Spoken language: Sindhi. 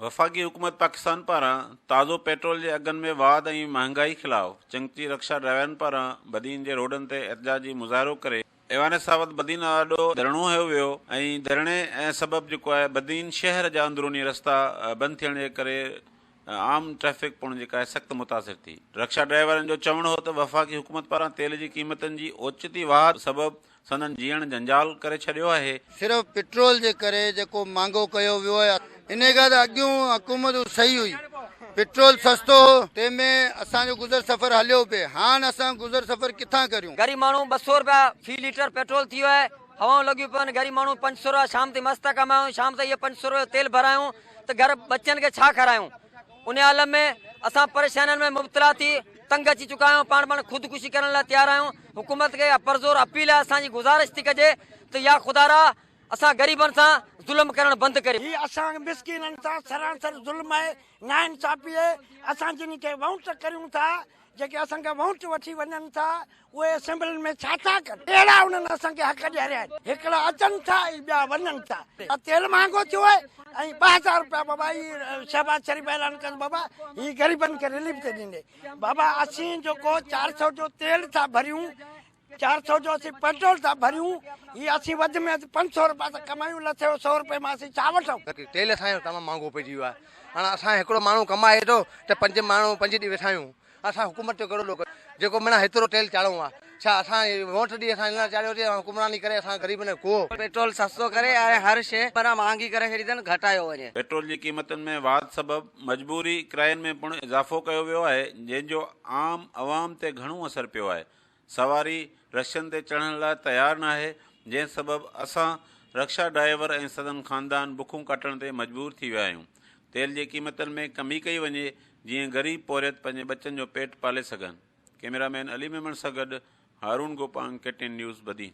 وفاقي حڪومت پاڪستان پاران تازو پيٽرول جي اگهن ۾ واڌ ۽ مهانگائي خلاف چنگچي رڪشا ڊرائيورن پاران بدين جي روڊن تي احتجاجي مظاهرو ڪري ايوان صحافت بدين آڏو ڌرڻو هنيو ويو ۽ ڌرڻي سبب جيڪو آهي بدين شهر جا اندروني رستا بند ٿيڻ جي ڪري عام ٽريفڪ پڻ جيڪا آهي سخت متاثر ٿي. رڪشا ڊرائيورن جو چوڻ هو ته وفاقي حڪومت پاران تيل جي قيمتن جي اوچتي واڌ سبب سندن جيئڻ جنجال ڪري ڇڏيو آهي. صرف پيٽرول جي ڪري جيڪو مھانگو ڪيو ويو آھي انھي کان ته اڳيون حڪومتون صحيح ھئي پيٽرول سستو ھو تنهن ۾ اسان جو گذر سفر ھليو پئي ھاڻ اسان گذر سفر ڪٿان ڪريون. غريب ماڻهو 200 رپيا في ليٽر پيٽرول ٿي ويو آهي هوائون لڳيون پيون آهن غريب ماڻهو 500 رپيا شام تائين مس ٿا ڪمايون شام تائين اهي 500 رپيا جو تيل ڀرايون ته گهر ٻچن کي ڇا کارايون ان عالم ۾ اسان پريشانين ۾ مبتلا ٿي تنگ اچي چڪا آهيون پاڻ پاڻ خودڪشي ڪرڻ لاء تيار آهيون حڪومت کي اها پرزور اپيل آهي اسان جي گذارش ٿي ڪجي ته يا خدارا اسان غريبن سان ظلم ڪرڻ بند ڪريو. هي اسان مسڪينن سان سراسر ظلم آهي ناانصافي آهي اسان جن کي وونٽ ڪريون ٿا جيڪي اسان کان وونٽ وٺي وڃن ٿا اهي اسيمبلين ۾ ڇا ٿا ڪن؟ اهڙا انهن اسان کي حق ڏياريا آهن. هڪڙا اچن ٿا ۽ ٻيا وڃن ٿا. تيل مهانگو ٿيو آهي ۽ 2000 رپيا بابا هي شهباز شريف اعلان ڪيو بابا هي غريبن کي رليف ٿي ڏيندي. بابا اسين جيڪو 400 جو تيل ٿا ڀريون 400 جو اسين پيٽرول ٿا ڀريون هي اسين وڌ ۾ وڌ 500 رپيا ٿا ڪمايون لٿي جو 100 رپئي مان اسين ڇا وٺون؟ تيل اسان جو تمام مهانگو پئجي ويو آهي. هاڻ اسان هڪڙو ماڻهو ڪمائي ٿو ته پنج ماڻهو پنج ڏينهن وسايون. اسان حڪومت جو ڪهڙو ڏوهه جيڪو معنيٰ هيترو تيل چاڙهيو آهي ڇا اسان ووٽ ڏئي اسان هن لاء چاڙهيو ٿي حڪمراني ڪري اسان غريبن جو ڪوهه. پيٽرول سستو ڪري ۽ هر شيء معنيٰ مهانگي ڪري ڇڏي اٿن گهٽايو وڃي. پيٽرول جي قيمتن ۾ واڌ سبب مجبوري ڪراين ۾ پڻ اضافو ڪيو ويو آهي جنهن جو عام عوام تي گهڻو اثر پيو آهي سواري رڪشن تي چڙهڻ لاء تيار ناهي جنهن سبب اسان رڪشا ڊرائيور ۽ سندن خاندان بکون ڪاٽڻ تي مجبور ٿي ويا آهيون تيل جي قيمتن ۾ ڪمي ڪئي وڃي جيئن غريب پورهيت پنهنجي ٻچن جو پيٽ پالي سگهن. ڪئميرا مين علي ميمڻ سان گڏ Haroon Gopang K T N news Badin.